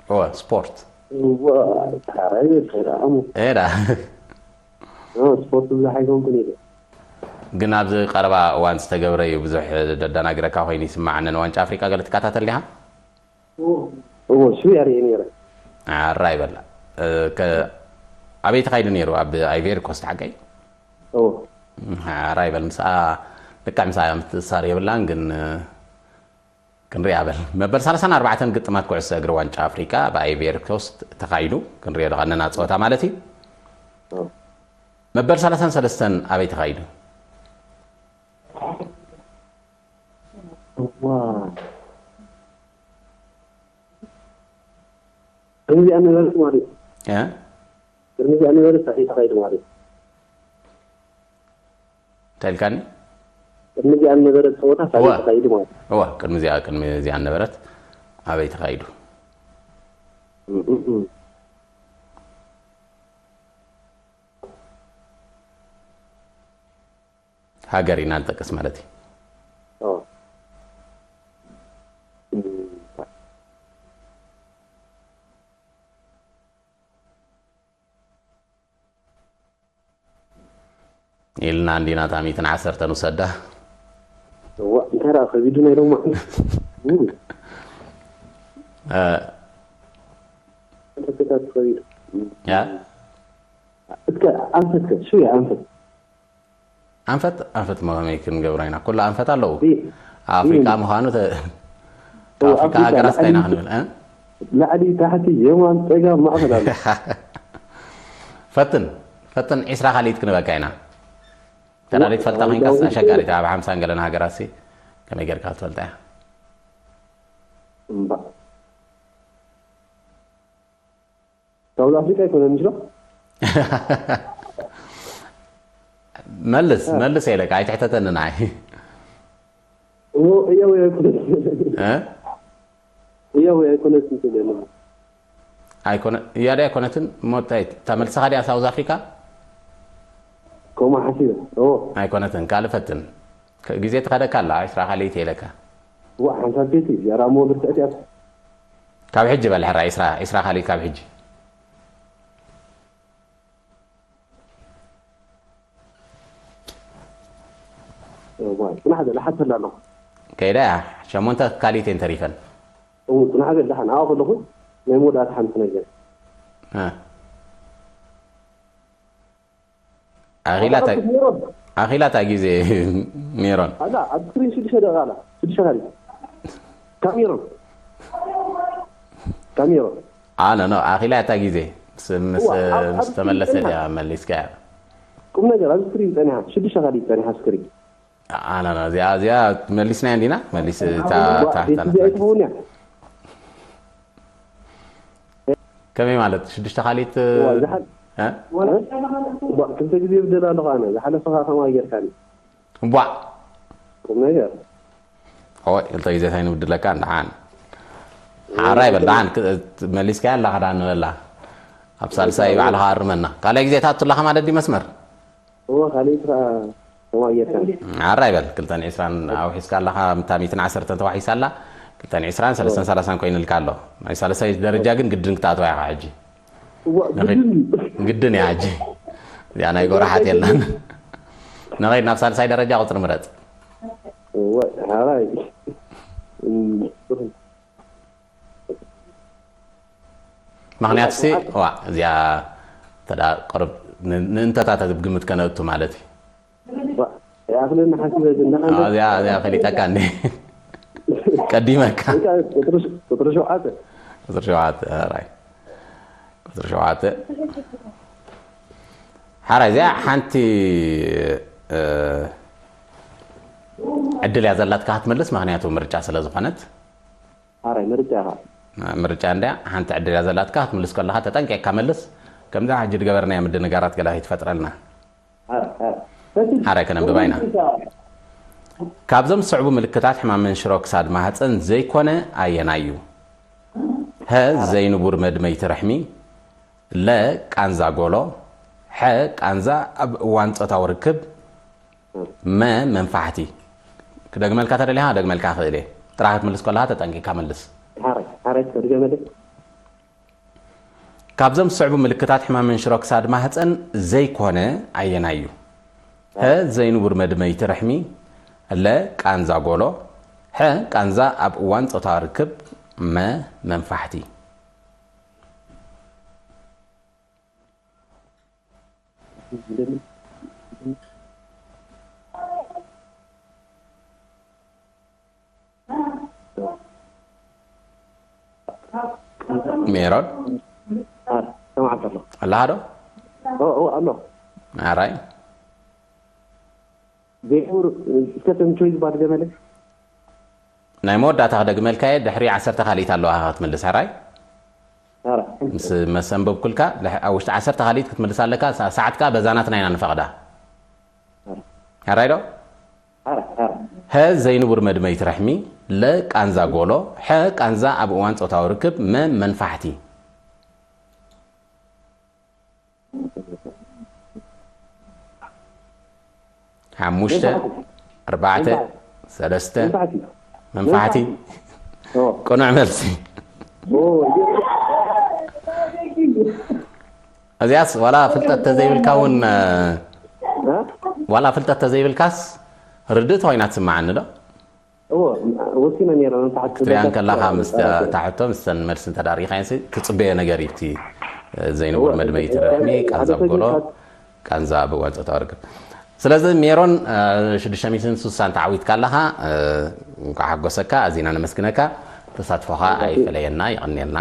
ኦ፣ ስፖርት። ዋ፣ ሓራይ በቃ ኣሙ ኤዳ። ስፖርት ብዙሕ ኣይኮንኩን ኢለ። ግን ኣብዚ ቀረባ እዋን ዝተገብረ እዩ ብዙሕ ደደናግረካ ኮይኑ ይስማዓኒ። ንዋንጫ ኣፍሪቃ ገለ ትከታተል ዲኻ? እዎ ሽው እያ ርእየ ነይረ። ኣራይ በላ። እ፣ ከ-፣ ኣበይ ተኻይዱ ነይሩ? ኣብ ኣይቬሪ ኮስት ሓቀይ? እዎ ኣራይ በል። ምስኣ ልክዕ ምስኣ ምትእሳር የብላን፣ ግን፣ እ፣ ክንሪኣ በል። መበል ሰላሳን ኣርባዕተን ግጥማት ኩዕሶ እግሪ ዋንጫ ኣፍሪቃ ኣብ ኣይቬሪ ኮስት ተኻይዱ። ክንሪኦ ዶ ቀነና ጸወታ ማለት እዩ። እዎ። መበል ሰላሳን ሰለስተን ኣበይ ተኻይዱ? ዋ ከምዚኣ ነበረት ማለት እዩ። እ? ከምዚኣ ነበረት ኣበይ ተኻይዱ ማለት እዩ። እንታይ ኢልካኒ? ቅድሚ እዚኣ ነበረ ፀወታ ሳቢ እወ። ተኻይዱ ማለት እዩ። እወ፣ ቅድሚ እዚኣ፣ ቅድሚ እዚኣ ነበረት ኣበይ ተኻይዱ? እም፣ እም፣ እም። ሃገር ኢና ንጠቅስ ማለት እዩ። ኦ። እም። ኢልና እንዲና እታ ሚእትን ዓሰርተን ውሰዳ። እዋ፣ እንታይ ደኣ ከቢዱ ናይ ሎማዓንቲ? እም። እ፣ እንታይ ከቢዱ? ያ? እስከ ኣንፈት ከ፣ ሽው ኣንፈት። ኣንፈት፣ ኣንፈት መ-፣ ከመይ ክንገብሮ ኢና? ኩሉ ኣንፈት ኣለዉ። ቢ-፣ ኣፍሪቃ ቢ-፣ ምዃኑ ተ-፣ እዎ፣ ኣፍሪቃ ኣፍሪቃ ሃገራት እንታይ ኢና ላዕሊ ክንብል? እ? ላዕሊ፣ ታሕቲ፣ የማን፣ ጸጋም፣ ማእኸል ኣሎ። ፈትን፣ ፈትን ዒስራ ካልኢት ክንበካ ኢና። ተራዲት ፈልጣ ኮይንካስ ኣሸጋሪት ኣብ ሓምሳን ገለን ሃገራት ሲ ከመይ ጌርካ ክትፈልጣ እያ? እምባ። ሳውዝ ኣፍሪቃ ኣይኮነን ምስሎ? መልስ፣ መልስ ኢለካ፣ ኣይትሕተተኒ ንዓይ። እሞ እያ ወይ ኣይኮነት? እ? እያ ወይ ኣይኮነት ትብል ኣለኹ። ኣይኮነ-፣ እያ ዶ ኣይኮነትን? እሞ እንታይ፣ እታ መልስኻ ድያ ሳውዝ ኣፍሪካ? ከምኡ ሓሲበ። እዎ። ኣይኮነትን፣ ካልእ ፈትን። ከ-፣ ግዜ ትኸደካ ኣላ፣ ዒስራ ካልኢት ኢለካ። ዋ፣ ሓንሳብ ቤት እዩ። ያራ እሞ ብርትዕት እያ። ካብ ሕጂ በል ሕራይ፣ ዒስራ፣ ዒስራ ካልኢት ካብ ሕጂ። እዋ፣ ጽናሕ በል፣ ሓተላ ኣለኹ። ከይዳ እያ፣ ሸሞንተ ካልኢት እየን ተሪፈን። እው፣ ጽናሕ በል፣ ደሓን። ኣብኡ ከለኹ ናይ መወዳእታ ሓንቲ ነገር። እ። ኣኺላታ፣ ኣኺላታ ግዜ ሜሮን። ኣላ፣ ኣብ ስክሪን ሽዱሽተ ደቂቃ ኣላ። ሽዱሽተ ካልኢት። ካሜሮን። ካሜሮን። ኣነ፣ ኖ፣ ኣኺላታ ግዜ። ምስ፣ ምስ፣ እዋ፣ ኣብ፣ ኣብ ምስ ተመለሰ ስክሪን ድያ መሊስካያ? ቁም ነገር፣ ኣብ ስክሪን ጸኒሓ። ሽዱሽተ ካልኢት ጸኒሓ ስክሪን። ኣነ፣ ኖ፣ እዚኣ፣ እዚኣ መሊስናያ እንዲና? መሊስ፣ እታ፣ እዋ፣ እታ፣ ቤት እታ እዚኣ ኣይትኸውን እያ። ከመይ ማለት? ሽዱሽተ ካልኢት፣ እዋ፣ ዝሓል-፣ እ? እዋ፣ ክልተ ግዜ ይብደል ኣለኹ ኣነ። ዝሓለፈ ኸኣ ከማይ ጌርካኒ። እቧዕ። ቁም ነገር። ኦይ፣ ክልተ ግዜ እንታይ ንብድለካ? ደሓን። ሓራይ በል፣ ደሓን። ክ-፣ መሊስካያ ኣለኻ፣ ደሓን ንበላ። ኣብ ሳልሳይ ባዕልኻ ኣርመና። ካልኣይ ግዜ ትኣቱ ኣለኻ ማለት ድዩ መስመር? እዋ፣ ካልኣይቲ ኸኣ ከማይ ጌርካኒ። ሓራይ በል፣ ክልተን ዒስራን ኣውሒስካ ኣለኻ፣ እታ ሚእትን ዓሰርተን ተዋሒሳ ኣላ። እተን ዕስራን ሰለስተን ሰላሳን ኮይኑልካ ኣሎ። ናይ ሳልሳይ ደረጃ ግን ግድን ክትኣትዋ ኢኻ ሕጂ። እዋ ንኸይድ- ግድን እዩ። ግድን እያ ሕጂ። እዚኣ ናይ ጎራሓት የላን። ንኸይድ ናብ ሳልሳይ ደረጃ ቁፅሪ ምረፅ። እዋ ሓራይ ምክንያቱ ሲ ዋ እዚኣ ተዳ ቅርብ ን- ንእንተታት ኣብ ግምት ከነእቱ ማለት እዩ። ይኣኽለኒ ሓሲበ ዝንዳኻ ኣዎ፣ እዚኣ እዚኣ ፈሊጠካ እንዴ? ቀዲመካ። ቁጥሪ ሸውዓተ ቁፅሪ ሸውዓተ ራይ ቁፅሪ ሸውዓተ ሓራይ እዚኣ ሓንቲ እ፣ ዕድል እያ ዘላትካ ክትመልስ፣ ምክንያቱ ምርጫ ስለ ዝኾነት ሓራይ ምርጫ ኢኻ ምርጫ እንድያ። ሓንቲ ዕድል እያ ዘላትካ ክትምልስ ከለካ ተጠንቂቕካ መልስ። ከምዛ ሕጂ ዝገበርናዮ ምድንጋራት ገለ ከይትፈጥረልና። ሓራይ ሓራይ ፈትሽ ሓራይ ከነንብባ ኢና። ካብዞም ዝስዕቡ ምልክታት ሕማም መንሽሮ ክሳድ ማህፀን ዘይኮነ ኣየናይ እዩ? ሀ ዘይንቡር መድመይቲ ርሕሚ፣ ለ ቃንዛ ጎሎ፣ ሐ ቃንዛ ኣብ እዋን ፆታዊ ርክብ፣ መ መንፋሕቲ። ክደግመልካ ተደሊኻ ክደግመልካ ክእል እየ። ጥራሕ ክትምልስ ከለካ ተጠንቂቕካ መልስ። ሓራይ ሓራይ ተድገመለይ ካብዞም ዝስዕቡ ምልክታት ሕማም መንሽሮ ክሳድ ማህፀን ዘይኮነ ኣየናይ እዩ? ሀ ዘይንቡር መድመይቲ ርሕሚ፣ ለ ቃንዛ ጎሎ፣ ሐ ቃንዛ ኣብ እዋን ፆታዊ ርክብ፣ መ መንፋሕቲ። ሜሮን ሰማዕካ ኣሎ ኣለሃ ዶ? ኦ ኦ ኣሎ ኣራይ ዘይቡር እስከ ተምቾይ ዝበሃል ገመለ ናይ መወዳእታ ክደግመልካየ ድሕሪ ዓሰርተ ካልኢት ኣለዋ ክትምልስ ሕራይ ኣራ ምስ መሰንበብኩልካ ድሕ- ኣብ ውሽጢ ዓሰርተ ካልኢት ክትምልስ ኣለካ። ሳ- ሰዓትካ በዛናትና ኢና ንፈቕዳ። ሕራይ ዶ? ኣራ ኣራ ሀ ዘይንቡር መድመይቲ ርሕሚ፣ ለ ቃንዛ ጎሎ፣ ሐ ቃንዛ ኣብ እዋን ፆታዊ ርክብ፣ መ መንፋሕቲ። ሓሙሽተ ኣርባዕተ ሰለስተ መንፋሕቲ መንፋሕቲ። ኦ ቅኑዕ መልሲ። ኦ እዚኣስ ዋላ ፍልጠት ተዘይብልካ እውን እ? ዋላ ፍልጠት ተዘይብልካስ ርድእቲ ኮይና ትስምዓኒ ዶ? እዎ ወሲነ ነይረ መንፋሕቲ ክትሪኣ እንከላኻ ምስ ታሕቶ ምስተን መልሲ እንተዳርኢኻየንሲ ትፅበዮ ነገር እዩ። እቲ ዘይንቡር መድመይቲ ርሕሚ ቃንዛ ብጎሎ ቃንዛ ብእዋን ፆታዊ ርክብ። ስለዚ ሜሮን ሽዱሽተ ሚእትን ስሳን ተዓዊትካ ኣለኻ። እንኳዕ ሓጎሰካ፣ ኣዚና ነመስግነካ። ተሳትፎኻ ኣይፈለየና፣ ይቐንየልና።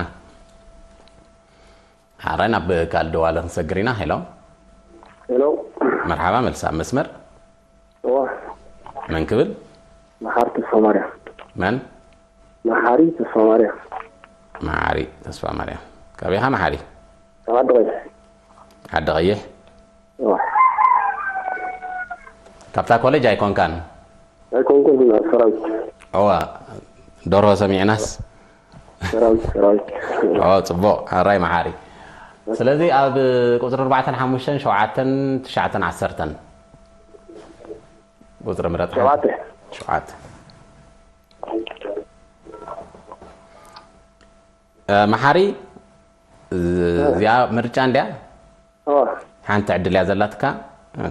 ሓራይ ናብ ካልእ ደዋለ ክንሰግር ኢና። ሄሎ ሄሎ መርሓባ፣ መልሲ ኣብ መስመር። እዋ መን ክብል? መሓሪ ተስፋ ማርያም መን? መሓሪ ተስፋ ማርያም መሓሪ ተስፋ ማርያም። ካበይ ኢኻ መሓሪ? ካብ ዓዲ ቀይሕ ዓዲ ቀይሕ። እዋ ካብታ ኮሌጅ ኣይኮንካን? ኣይኮንኩን ሰራዊት እዋ ደርሆ ሰሚዕናስ ሰራዊት ሰራዊት ኦ ጽቡቕ። ኣራይ መሓሪ። ስለዚ ኣብ ቁፅሪ ኣርባዕተን ሓሙሽተን ሸውዓተን ትሽዓተን ዓሰርተን ቁፅሪ ምረጥ። ሸውዓተ ሸውዓተ። እ፣ መሓሪ፣ እዚኣ ምርጫ እንድያ። እዋ ሓንቲ ዕድል እያ ዘላትካ።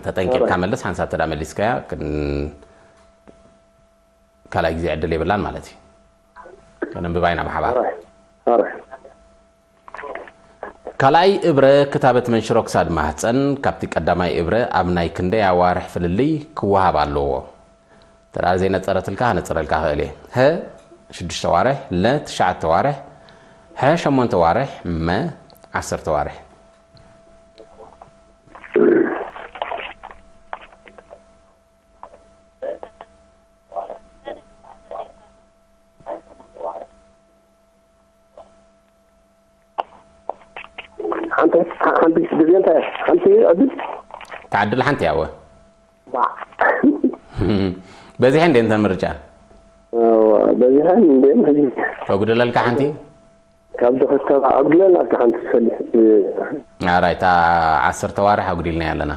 ተጠንቂቕካ መልስ። ሓንሳብ ተዳ መሊስካያ ክን ካልኣይ ግዜ ዕድል የብላን ማለት እዩ። ከነንብባ ኢና ብሓባር። ኣራይ ኣራይ ካልኣይ እብረ ክታበት መንሽሮ ክሳድ ማህፀን ካብቲ ቀዳማይ እብረ ኣብ ናይ ክንደይ ኣዋርሕ ፍልልይ ክወሃብ ኣለዎ? ተዳ ዘይነፀረትልካ ከነፅረልካ ክእል እየ። ሀ ሽዱሽተ ዋርሕ፣ ለ ትሽዓተ ዋርሕ፣ ሐ ሸሞንተ ዋርሕ፣ መ ዓሰርተ ዋርሕ። ሓንቲ ሓንቲ ግዜ እንታይ ሓንቲ ዕድል ተዓድል ሓንቲ ያወ ባዕ በዚሐ እንደ እንተ ምርጫ በዚሐን እንደ ሕዚ ተጉድለልካ ሓንቲ ካብ ዝኸተባ ኣጉድለን ኣብቲ ሓንቲ ትፈልጥ ኣራይ እታ ዓሰርተ ዋርሕ ኣጉዲልና ኣለና።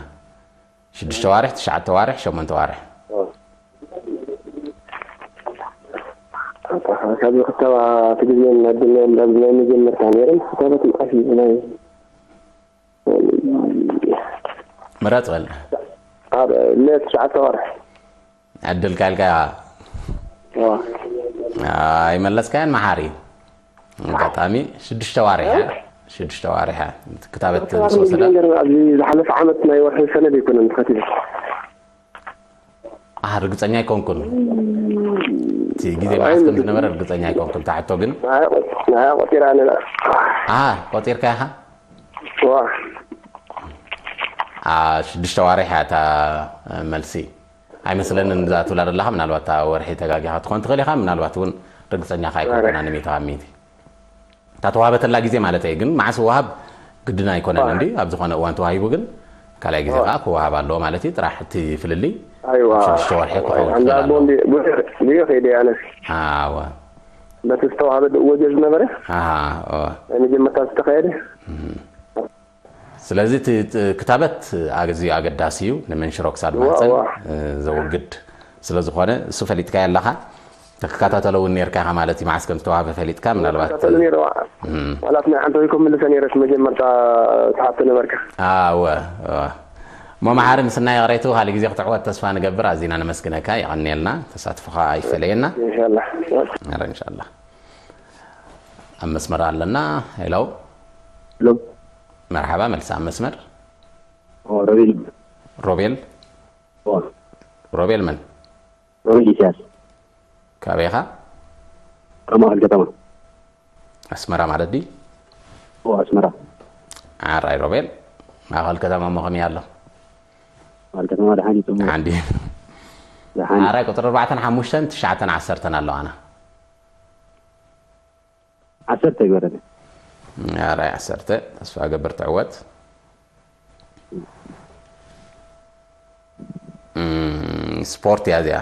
ሽዱሽተ ዋርሕ፣ ትሽዓተ ዋርሕ፣ ሸሞንተ ዋርሕ። ካብ ክተባ እቲ ግዜ እናድናዮም ናብ ናይ መጀመርታ ነይረን ክተበት መዓስ እዩ ናይ ምረጽ በል። ኣብ ለ ትሽዓተ ወርሒ ዕድል ካልካ ኣይመለስካያን መሓሪ ኣጋጣሚ ሽዱሽተ ዋርሕ ሽዱሽተ ዋርሕ ክታበት ዝወሰዳ ኣብዚ ዝሓለፈ ዓመት ናይ ወርሒ ሰነድ ኣይኮነን ተኸቲበ ኣህ ርግፀኛ ኣይኮንኩን እቲ ግዜ መዓስ ከም ዝነበረ ርግፀኛ ኣይኮንኩን ታሕቶ ግን ቆጢራ ነና ቆጢርካ ኢኻ ሽዱሽተ ዋርሕ እያ እታ መልሲ ኣይመስለንን እዛ ትብላ ዘለኻ ምናልባት እታ ወርሒ ተጋጊኻ ክትኾን ትኽእል ኢኻ ምናልባት እውን ርግፀኛ ከ ኣይኮንኩን ኣነ ሚእቲ ካብ ሚእቲ እታ ተዋህበተላ ግዜ ማለት እየ ግን መዓስ ወሃብ ግድን ኣይኮነን እንዲ ኣብ ዝኾነ እዋን ተዋሂቡ ግን ካልኣይ ግዜ ከዓ ክወሃብ ኣለዎ ማለት እዩ ጥራሕ እቲ ፍልልይ ሽዱሽተ ወርሒ ክኸውን ትኽእል ኣለዎ ብዮ ከይደ ኣነ ኣወ በቲ ዝተዋህበ ወጀ ዝነበረ ናይ መጀመርታ ዝተኻየደ ስለዚ ክታበት ኣዝዩ ኣገዳሲ እዩ ንመንሽሮ ክሳድ ማህፀን ዘወግድ ስለዝኾነ እሱ ፈሊጥካ ኣለኻ ተከታተሎ እውን ነርካ ኢኻ ማለት እዩ መዓስ ከም ዝተዋህበ ፈሊጥካ ምናልባት ዋላት ናይ ዓንተ ኮይኮም ምልሰ ነረስ መጀመርታ ተሓተ ነበርካ ኣወ እሞ መሓሪ ምስና ይቕሬቱ ካልእ ግዜ ክትዕወት ተስፋ ንገብር ኣዚና ነመስግነካ የቐንየልና ተሳትፎኻ ኣይፈለየና እንሻላ ኣብ መስመር ኣለና ሄሎ መርሓባ መልሲ ኣብ መስመር ሮቤል ሮቤል ሮቤል መን ሮቤል ኢሳያስ ካበይ ኢኻ ከማል ከተማ ኣስመራ ማለት ድዩ ኣስመራ ዓራይ ሮቤል ማእኸል ከተማ እሞ ከመይ ኣሎ ማእኸል ከተማ ደሓን ይፅሙ ሓንዲ ዓራይ ቁፅሪ ኣርባዕተን ሓሙሽተን ትሽዓተን ዓሰርተን ኣለዋና ዓሰርተ ይበረኒ ራይ ዓሰርተ ተስፋ ገብር ትዕወት ስፖርት እያ እዚኣ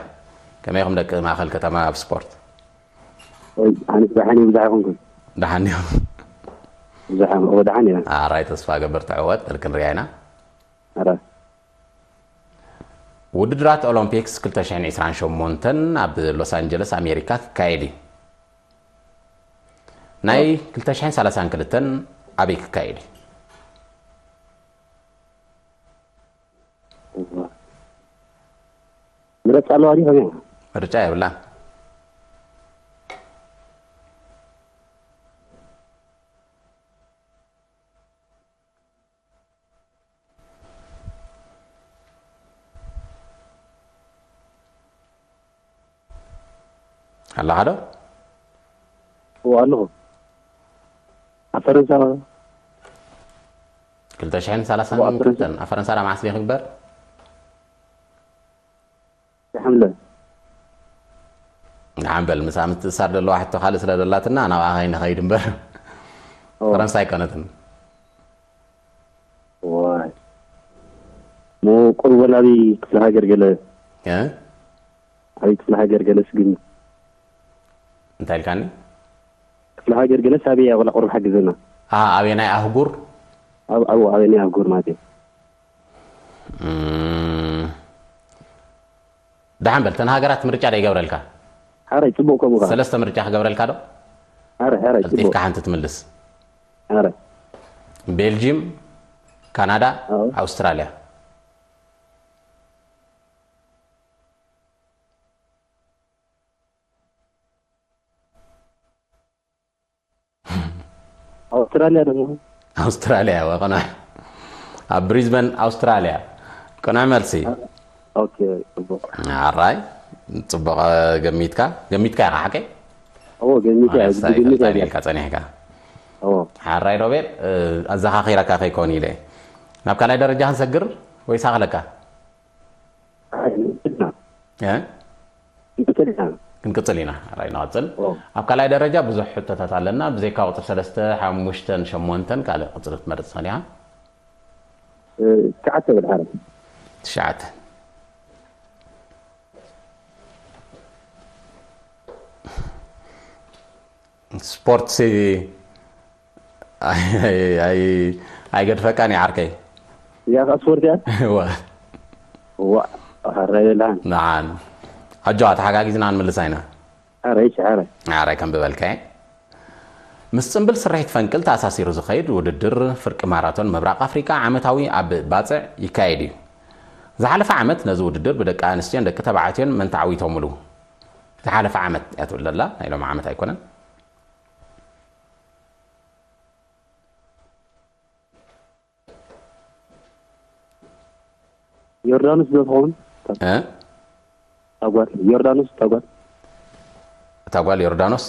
ከመይ ኹም ደቂ ማእኸል ከተማ ኣብ ስፖርት ኣነስ ደሓን እየ ብዙሕ ኣይኮንኩን ደሓን እዮም ብዙሕ ደሓን እየ ራይ ተስፋ ገብር ትዕወት ክንሪያ ኢና ውድድራት ኦሎምፒክስ ክልተ ሽሕን ዕስራን ሸሞንተን ኣብ ሎስ ኣንጀለስ ኣሜሪካ ክካየድ እዩ ናይ ክልተ ሽሕን ሰላሳን ክልተን ኣበይ ክካየድ እዩ ምረፃ ኣለዋ ድዩ ከመይ ምርጫ የብላን ኣለኻ ዶ ኣለኹ ኣብ ፈረንሳ ክልተ ሽሕን ሰላሳን ክልተን ኣብ ፈረንሳ ዳ መዓስ ድዩ ክግበር ሓምለ ንዓም በል ምሳ ምትእሳር ዘለዋ ሕቶ ካልእ ስለ ዘላትና ናብኣ ከይንኸይድ እምበር ፈረንሳ ኣይኮነትን ዋይ ሞ ቁርበ ናበይ ክፍለ ሃገር ገለ ኣበይ ክፍለ ሃገር ገለስ ግን እንታይ ኢልካኒ ክፍለ ሃገር ገለስ ኣበይ ኣበላ ቁርብ ሓግዘና ኣበየናይ ኣህጉር ኣበየናይ ኣህጉር ማለት እዩ ደሓን በል ተን ሃገራት ምርጫ ዶ ይገብረልካ ሓራይ ፅቡቅ ከምኡ ከዓ ሰለስተ ምርጫ ክገብረልካ ዶ ሓራይ ሓራይ ቀልጢፍካ ሓንቲ ትምልስ ሓራይ ቤልጂም ካናዳ ኣውስትራልያ ኣውስትራልያ ደሞ ኣውስትራልያ ወ ቅኑዕ ኣብ ብሪዝበን ኣውስትራልያ ቅኑዕ መልሲ ኦኬ ጽቡቅ ኣራይ ጽቡቅ ገሚትካ ገሚትካ ኢኻ ሓቀይ ኦ ገሚት ያ ሳይክል ጸኒሕካ ጸኒሕካ ሓራይ ሮቤል ኣዘኻኺረካ ከይኮን ኢለ ናብ ካልኣይ ደረጃ ክንሰግር ወይስ ኣኽለካ ክንቅፅል ኢና ራይ ንቐፅል ኣብ ካልኣይ ደረጃ ብዙሕ ሕቶታት ኣለና ብዘይካ ቁፅሪ ሰለስተ ሓሙሽተን ሸሞንተን ካልእ ቁፅሪ ክትመርፅ ትኽእል ኢኻ ትሽዓተ በል ሓረ ትሽዓተ ስፖርት ኣይገድፈካን እዩ ዓርከይ እዚኣ ከዓ ስፖርት እያ እወ እዋ ሓራይ የላን ንዓን ኣጆዋ ተሓጋጊዝና ክንምልሳ ኢና ሓራይ፣ ሓራይ። ሓራይ ከም ዝበልካየ። ምስ ጽምብል ስርሒት ፈንቅል ተኣሳሲሩ ዝኸይድ ውድድር ፍርቂ ማራቶን ምብራቕ ኣፍሪቃ ዓመታዊ ኣብ ባጽዕ ይካየድ እዩ። ዝሓለፈ ዓመት ነዚ ውድድር ብደቂ ኣንስትዮን ደቂ ተባዕትዮን መን ተዓዊቶምሉ? ዝሓለፈ ዓመት እያ ትብል ዘላ፣ ናይ ሎሚ ዓመት ኣይኮነን። ዮርዳኖስ ዶ ትኸውን? እ? ታጓል፣ ዮርዳኖስ ታጓል። እታ ጓል ዮርዳኖስ?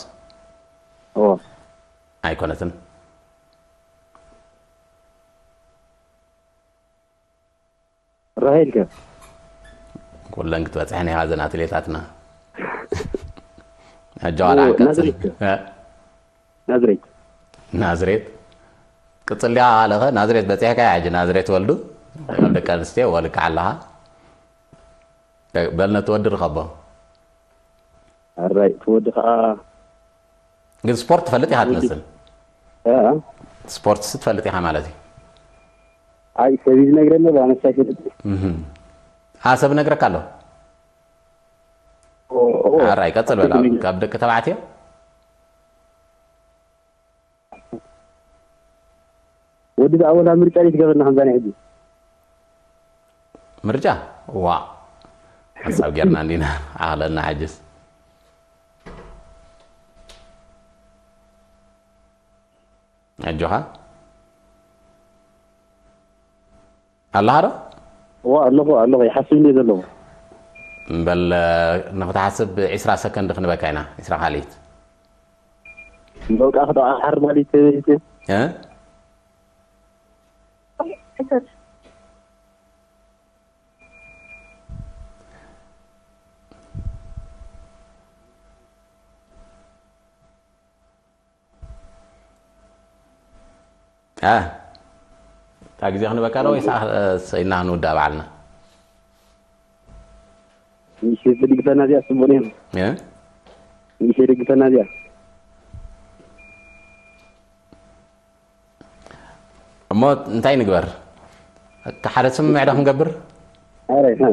ኦ። ኣይኮነትን። ራሄል ከ? ኩለን ክትበጽሐን ኢኻ እዘን ኣትሌታትና። ሕጂ ዋላ ኦ፣ ቀጽል። ናዝሬት ከ? እ? ናዝሬት። ናዝሬት። ቅጽል ዲኻ ኣለኸ? ናዝሬት በጺሕካ ሕጂ ናዝሬት ወልዱ። ኣብ ደቂ ኣንስትዮ ወልካ ኣለኻ። በል ነቲ ወዲ ርኸቦ። ኣራይ፣ እቲ ወዲ ከዓ ግን ስፖርት ትፈልጥ ኢኻ ትመስል። እ? ስፖርትስ ትፈልጥ ኢኻ ማለት እዩ። ኣይ፣ ሰብ እዩ ዝነግረኒ፣ ኣነስ ኣይፈልጥ። እህ። አ፣ ሰብ ነግረካ ኣሎ። ኦ፣ ኦ። ኣራይ፣ ቀጽል በላ። ካብ ደቂ ተባዕትዮ? ወዲ ዝኣወላ ምርጫ ድዩ ትገብረና ከምዛ ናይ ሕጂ? ምርጫ? ዋ። ሓሳብ ጌርና እንዲና። ኣኽለና ሕጅስ። ኣጆኻ። ኣለኻ ዶ? ዋ፣ ኣለኹ፣ ኣለኹ። ይሓስብ እንድየ ዘለኹ። እምበል፣ ንኽትሓስብ ዒስራ ሰከንድ ክንበካ ኢና። ዒስራ ካልኢት። በቃ፣ ክትሓር ማለት እዩ። እ? እ፣ እታ ግዜ ክንበካ ዶ ወይስ፣ እ፣ ሰይና ክንውዳእ ባዕልና? ንእሽተይ ትድግፈና እዚኣ ጽቡቕ ነይሩ። እ? ንእሽተይ ደግፈና እዚኣ። እሞ እንታይ ንግበር? ሓደ ስምምዕ ዶ ክንገብር? ኣረ፣ እ።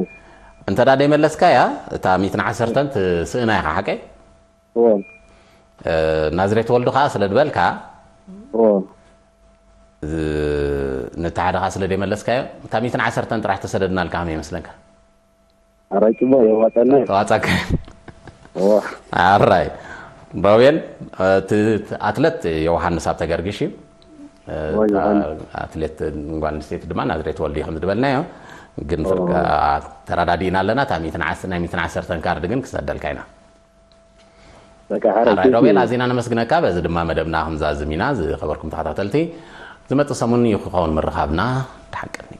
እንተ ደኣ ደይመለስካያ፣ እታ ሚእትን ዓሰርተን ትስእና ኢኻ፣ ሓቀይ? እዎ። እ፣ ናዝሬት ወልዱ ኸኣ ስለ ዝበልካ፣ እዎ። ዝ-፣ ነቲ ሓደ ኸኣ ስለ ደይመለስካዮ፣ እታ ሚእትን ዓሰርተን ጥራሕ ተሰደድናልካ ከመይ ይመስለካ? ኣራይ፣ ጽቡቕ፣ የዋጣና እዩ። ተዋጻካ። እዎ። ኣራይ። ሮቤል፣ እቲ ኣትለት ዮሃንስ ሃብተገርግሽ እዩ። እዎ፣ እታ ዮሃንስ። ኣትሌት ጓል ኣንስተይቲ ድማ ናዝሬት ወልዱ እዩ፣ ከም ዝበልናዮ። ግን እዎ። ፍርቂ ተረዳዲእና ኣለና። እታ ሚእትን ዓሰርተ፣ ናይ ሚእትን ዓሰርተን ካርድ ግን ክሰደልካ ኢና። በቃ፣ ሓራይ፣ ኣራይ ሮቤል፣ ኣዚና ነመስግነካ። በዚ ድማ መደብና ክንዛዝም ኢና። ዝኸበርኩም ተኸታተልቲ፣ ዝመጽእ ሰሙን እዩ ክኸውን ምርኻብና። ደሓን ቀኒ።